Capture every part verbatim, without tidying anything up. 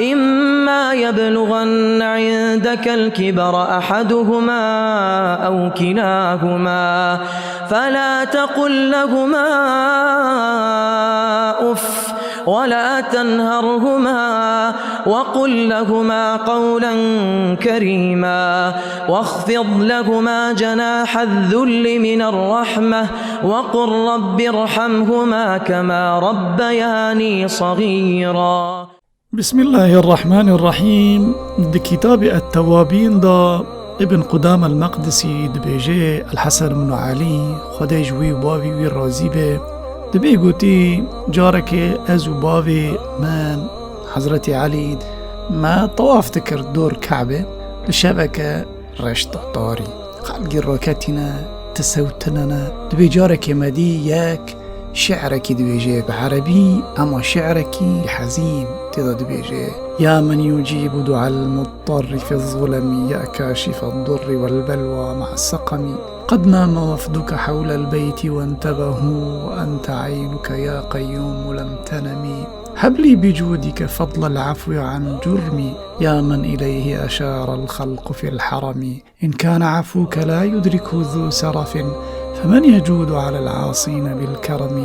إما يبلغن عندك الكبر أحدهما أو كلاهما فلا تقل لهما أف ولا تنهرهما وقل لهما قولا كريما واخفض لهما جناح الذل من الرحمة وقل رب ارحمهما كما ربياني صغيرا. Bismillahirrahmanirrahîm. Di kitabê Et-Tewabîn de Ibn Qudame el-Meqdisî dibêje, El-Hesen ibn Elî, Xwedê ji wî û bavî wî razî be, dibê gotî, carekê ez û bavê min Hezretî Elî me tewaf dikir dor Ke'bê, li şeveke reşta tarî. Xelkî raketîne, tisewtinene. Dibê carekê me dî yek şi'rekî dibêje bi erebî, ema şi'rekî hezîn. Tê de dibêje: يا من يجيب دعاء المضطر في الظلم يا كاشف الضر والبلوى مع السقم قد نام وفدك حول البيت وانتبهوا وأنت عينك يا قيوم لم تنم هب لي بجودك فضل العفو عن جرمي يا من إليه أشار الخلق في الحرم إن كان عفوك لا يدركه ذو سرف فمن يجود على العاصين بالكرم.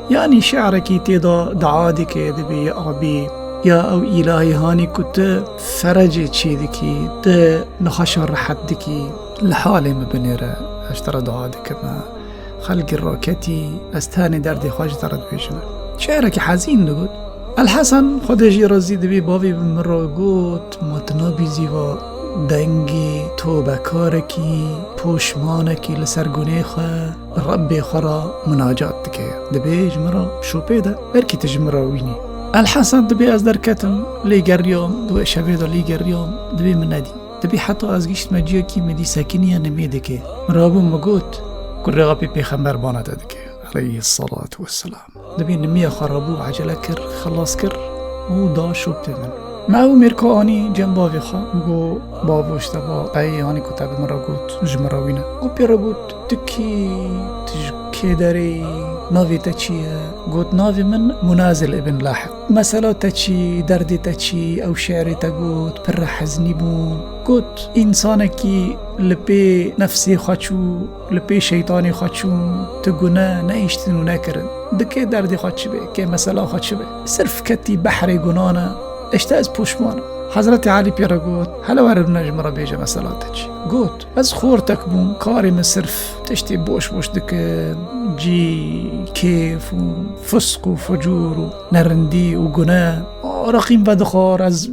Yanî şi'rekî tê de dua dike, dibê: Ya Rebî, ya ew îlahê hanî ku tu ferecê çêdikî, tu nexweşa rehet dikî, li halê min binêre, ez ji te re dua dikim. Xelkî raketî, ez tenê derdê xwe ji te re dibêjim. Şi'rekî hezîn digot. El-Hesen, Xwedê jî razî dibe, bavê min ra got: Ma tu nabîzî va dengê tobekarekî, poşmanekî li ser gunê xwe, Rebbê xwe ra munacat dike. Dibê ji min ra şopê de, belkî tu ji min ra wînî. El-Hesen dibê ez derketim, lê geriyam, di wê şevê de lê geriyam, dibê min nedî. Dibê heta ez gihiştime ciyekî min dî sekiniye nimê dike. Min rabû min got: Kurê Xwe pê pêxember bana te dike. Aleyhi salatu vesselam. Dibê nimiya xwe rabû, ecele kir, xelas kir û da şopê min. Me ew mêrka anî cem bavê xwe, got: Bavo, ji te ba, ey hanî ku te bi min re got, ji min re wîne. Got: Pê re got, tu kî, tu ji kê derê yî, navê te çi ye? Got: Navê min Munazil ibn Lahiq. Mesela te çi, derdê te çi? Ew şi'rê te got, pir re heznî bûn. Got: Însanekî li pê nefsê xwe çû, li pê şeytanê xwe çûn, tu gune nehiştin û nekirin. Di kê derdê xwe çi be, kê mesela xwe çi be? Sirf ketî behrê gunan e, işte ez poşman im. Hezretî Elî pê re got: Hele were rûne ji min re bêje mesela te çi? Got: Ez xortek bûm, karê min sirf tiştê boş boş dikim, cî, kêf û fisq û fucûr û nerindî û gune, reqîm vedixwar, ez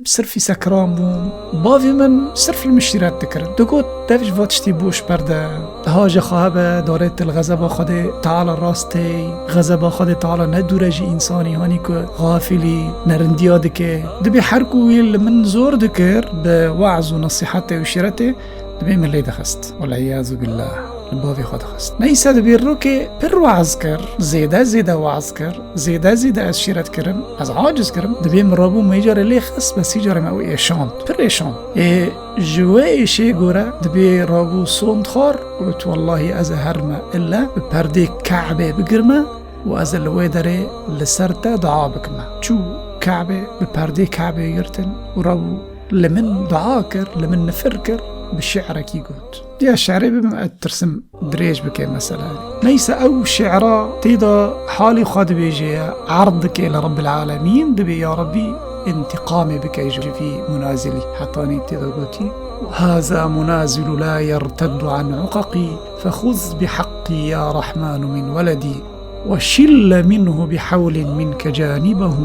sirfî sekran bûm. Bavê min sirf li min şîret dikirin. Digot: Dev ji va tiştî boş berde. Haja xwe hebe, darê til xezeba Xwedê Teala rast tê. Xezeba Xwedê Teala ne dûre ji însanî, hanî ku xafilî, nerindiya dike. Dibê her ku wî li min zor dikir, bi we'z û nesîhetê û şîretê, dibê min lê dixist. Wal-îyâzu billâh. Li bavê xwe dixist. Neyse, dibê rokê pir we'z kir, zêde zêde we'z kir. Zêde zêde ez şîret kirim, ez aciz kirim, dibê min rabû me îcarê lê xist, bes îcarê me ew êşand, pir êşand. Ê ji wê êşê gore dibê rabû sond xwar, got: Wellahî ez ê herime îlle bi perdê Ke'bê bigirime û ez ê li wê derê li ser te dua bikime. Çû Ke'bê, bi perdê Ke'bê girtin û rabû li min dua kir, li min nifir kir, bi şi'rekî got. Ya şi'rê bibim, ez tirsim dirêj bike mesela. Neyse, ew şi'ra tê de halê xwe dibêje, erd dike li Rabbil Alemîn, dibê: Ya Rabbî, întiqamê bike ji vî Munazilî. Hetanî tê de gotî: Haza Munazilu la yerteddu an uqaqî, fexuz bi haqqî ya Rahmanu min weledî. وشل منه بحول منك جانبه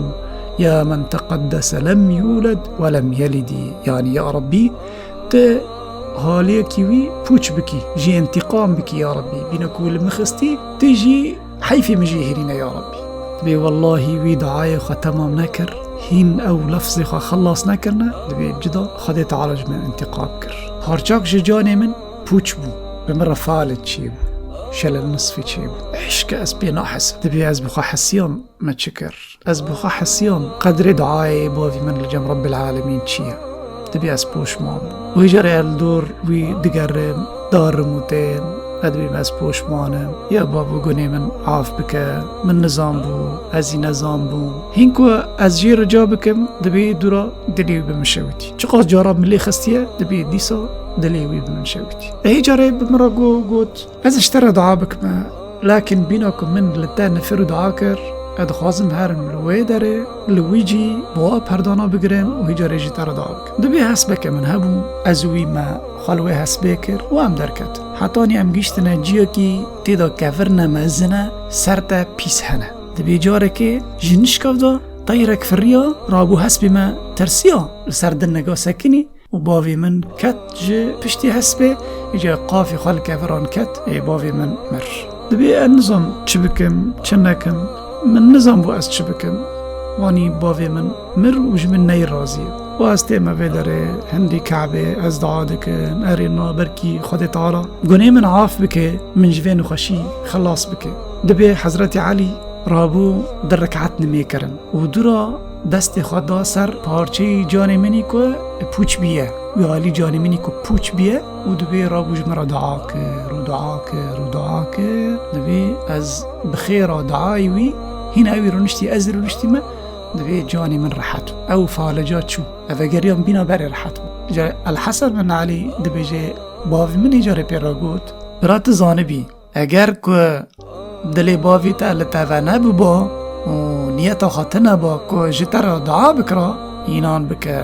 يا من تقدس لم يولد ولم يلد. Yanî, ya Rabbî, tu haliyekî wî pûç bikî, jê întîqam bikî, ya Rabbî. Bîne ku li min xistî, tu jî heyfê min jê hêrîne, ya Rabbî. Dibê wellahî wî duayê xwe temam nekir, hîn ew lefzê xwe xelas nekirine, dibê cida Xwedê Teala ji min întîqam kir. Parçak ji canê min pûç bû, bi min re falit çêbû, şele nisfê çêbû. Hişke ez pê nahesim. Dibê ez bi xwe hesiyam me çi kir? Ez bi xwe hesiyam qedrê duayê bavî min li cem Rebbil Alemîn çi ye? Dibê ez poşman bûm. Wê carê ez li dor wî digerim, darim û tên, Ez dibêm ez poşman im. Ya bavo, gunê min af bike. Min nizan bû, ez jî nezan bûm. Hîn ku ez jê rica bikim, dibê dûra dilê wî bi min şewitî. Çiqas cara min lê xistiye, dibê dîsa dilê wî bi min şewitî. E, hê carê bi min re got, got, Ez ji te re dua bikime, lakin bîna ku min li te nifir û dua kir, ez dixwazim herim li wê derê, li wî cî bi wa perdana bigirim û hî carê ji te re dua bikim. Dibê hesbeke min hebû, ez û wî me xwe li wê hesbê kir û em derketin. Hetanî em gihîştine ciyekî tê de kevir ne mezin e, ser te pîs hene. Dibê carekê ji nişka de teyrek firiya, rabû hespê me tirsiya, li ser din nega sekinî. Û bavê min ket ji piştî hespê, îca qafê xwe li keviran ket, ê bavê min mir. Dibê ez nizam çi bikim, çi nekim. Min nizam bû ez çi bikim. Wanî bavê min mir û ji min neyê razî ye. Û ez tême vê derê, hindî Kabê ez dua dikim, erê na belkî Xwedê Teala gunê min af bike, min ji vê nexweşî xilas bike. Dibê Hezretî Elî rabû di rekat nimê kirin. Û dûra destê xwe da ser parçeyî canê min î ku pûç bîye. Wî alî canê min î ku pûç bîye û dibê rabû ji min re dua kir û dua kir û dua kir. Dibê ez bi xêra duayê wî hîna ewî rûniştî, ez rûniştîme, dibê canê min rehet bû. Ew falica çû. Ev vegeriyan bîna berê rehet bû. Îca El Hesen bin Elî dibêje, bavê min îcarê pê re got, bira tu zanibî, Eger ku dilê bavî te li te ve nebiba û niyeta xwe tune ba ku ji te re dua bikira, înan bike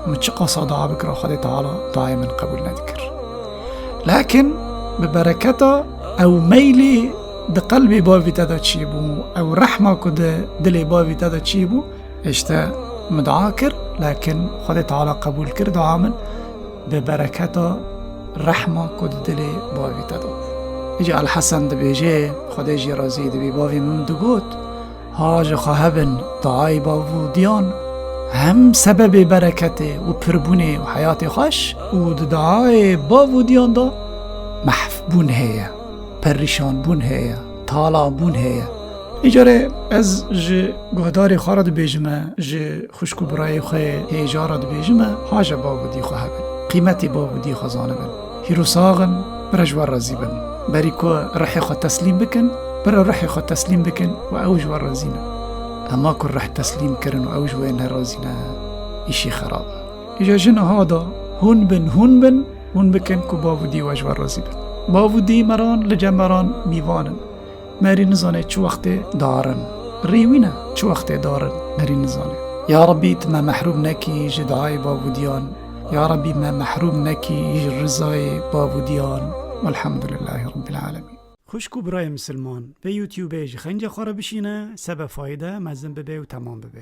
min çiqasa dua bikira, Xwedê Teala duayê min qebûl nedikir. Lakin bi bereketa ew meylî di qelbê bavî te de çêbû, ew rehma ku di dilê bavî te de çêbû, Îşte min dua kir, lakin Xwedê Teala qebûl kir dua min bi bereketa rehma ku di dilê bavî te de bû. Îca El Hesen dibêje, Xwedê jî razî dibî, bavê min digot, ha ji xwe hebin duayê bav û diyan hem sebebê bereketê û pirbûnê û heyatê xweş û di duayê bav û diyan de mehfbûn heye, perîşanbûn heye, talabûn heye. Îcarê ez ji guhdarê xwe re dibêjime, ji xwişk û birayê xwe hêja re dibêjime, haje bav û dî xwe hebin. Qîmetê bav û dî xwe zanibin. Hîr û sax in, bira ji we razî bin. Berî ku rihê xwe teslîm bikin, bira rihê xwe teslîm bikin û ew ji we razî ne. Ema ku rih teslîm kirin û ew ji we nerazî ne, îşî xerab e. Îja ji niha de hûn bin, hûn bin, hûn bikin ku bav û dî we ji we razî bin. Bav û dî me re ne, li cem me re ne, mîvan in. Merî nizane çi wextê darin. Rî wî ne, çi wextê darin, merî nizane. Ya Rebbî, tu me mehrûm nekî ji duayê bav û diyan. Ya Rebbî, me mehrûm nekî ji rizayê bav û diyan. Welhamdulillahî Rebbîl Alemîn. Xwişk û birayê misilman, vê YouTubeê ji xenca xwe re bişîne, sebe fayde mezin bibe û temam bibe.